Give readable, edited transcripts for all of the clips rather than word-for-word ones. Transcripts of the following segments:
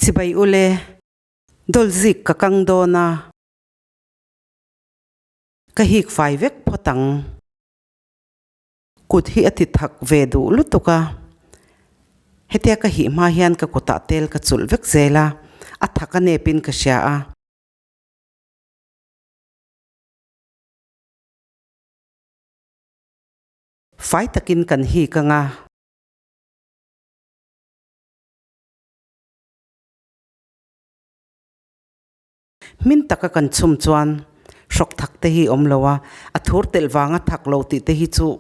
Chibai ule, dawl zik ka kang dawn a, ka hik fai vek phawt ang. Kut hi a ti thak ve duh lutuk a, hetia ka hih hma hian ka kutah tel ka chulh vek zel a, a thak a nepin ka hria a. Fai takin kan hik ang a. Hmin taka kan chhum chuan hrawk thak te hi awm lo a, a thur telh vanga thak lo tih te hi chu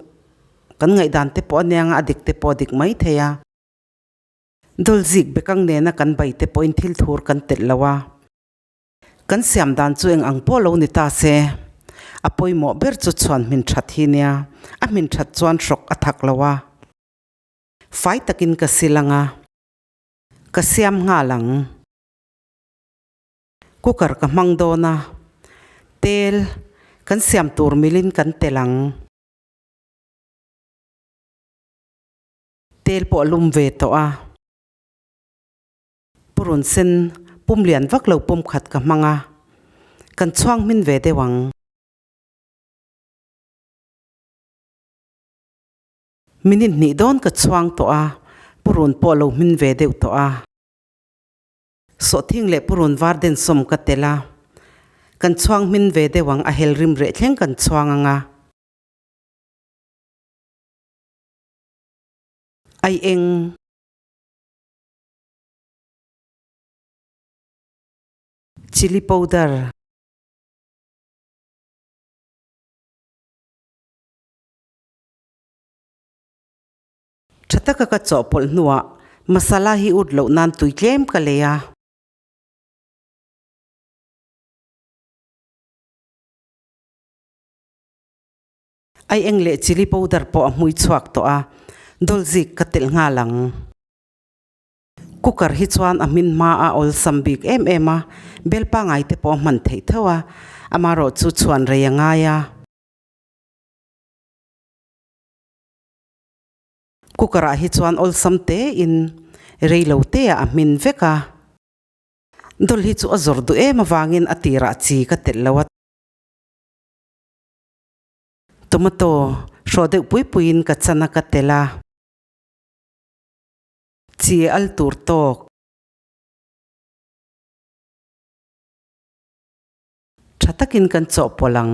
kan ngaihdan te pawh a nia nga a dik te pawh a dik mai thei a. Dawlzik bekang nena kan bai te pawhin thil thur kan telh lo a. Kan siam dan chu eng ang pawh lo ni ta se, a pawimawh ber chu chhuan hmin that hi nia, a hmin that chuan hrawk a thak lo a. Fai takin ka sil ang a, ka siam nghal ang. Cooker ka hmang dawn a, tel kan siam tur milin kan tel ang. Tel pawh a lum ve tawh a. Purun sen pum lian vak lo pum khat ka hmang a, kan chhuang hmin ve deuh ang. Minute hnih dawn ka chhuang tawh a, purun pawh lo hmin ve deuh tawh a. Sawhthing leh purun var den sawm ka tel a, kan chhuang hmin ve deuh ang, a hel rim reh thleng kan chhuang ang a. Ai eng. Chilli powder. Tha taka ka chawhpawlh hnuah masala hi ut loh nan tui tlem ka lei a. Ai eng leh chilli powder pawh a hmui chhuak tawh a, dawlzik ka telh nghal ang. Cooker hi chuan a hmin hma a awlsam bik em em a, bel pangai te pawh a hman theih tho a, amarawh chu chhuan rei a ngai a. Cooker ah hi chuan awlsam te in rei lo te ah a hmin vek a. Dawl hi chu a zawr duh em avangin a tirah chi ka telh lo a. Tomato hrawh deuh pui puiin ka chan a ka telh a. Chi al tur tawk. Tha takin kan chawhpawlh ang.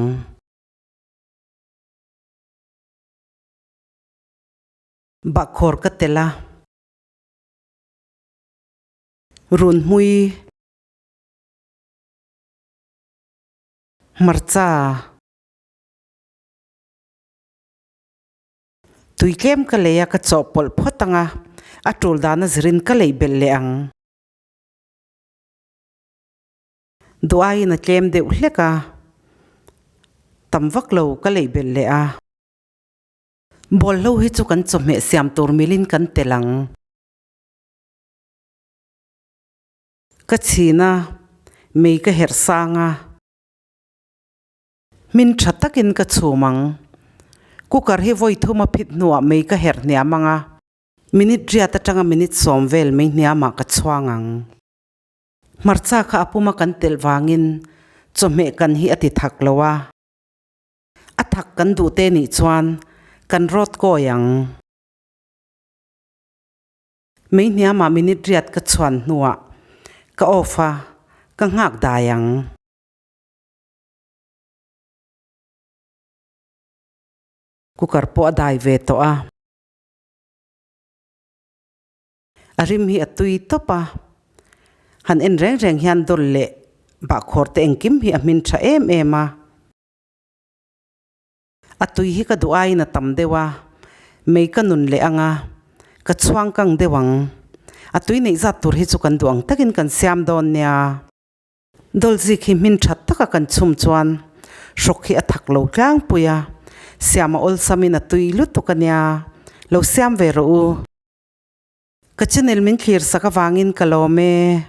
Bahkhawr ka tel a. Runhmui. Hmarcha. Tui tlem ka lei a, ka chawhpawlh phawt ang a, a tul dana zirin ka lei belh leh ang. Duh aiin a tlem deuh hlek a, tam vak lo ka lei belh leh a. Bawlhlo hi chu kan chawhmeh siam tur milin kan tel ang. Ka chhin a, mei ka herh sang a. Hmin tha takin ka chhum ang. Cooker hi vawi thum a phit hnuah mei ka herh hniam ang a, minute riat atanga minute 10 vel mei hniamah ka chhuang ang. Hmarcha kha a puma kan telh vangin chawhmeh kan hi a ti thak lo a, a thak kan duh te nih chuan kan rawt kawi ang. Mei hniamah minute riat ka chhuan hnuah ka off a, ka nghak dai ang. Cooker pawh a dai ve tawh a. A rim hi a tui tawp a. Han en reng reng hian dawl leh bahkhawr te engkim hi a hmin tha em em a. A tui hi ka duh aiin a tam deuh a, mei ka nun leh ang a, ka chhuang kang deuh ang. A tui neih zat tur hi chu kan duh ang takin kan siam dawn nia. Dawlzik hi hmin that taka kan chhum chuan hrawk hi a thak lo tlangpui a, siam a awlsamin a tui lutuk a nia, lo siam ve rawh u. Ka channel min thlir sak avangin ka lawm e.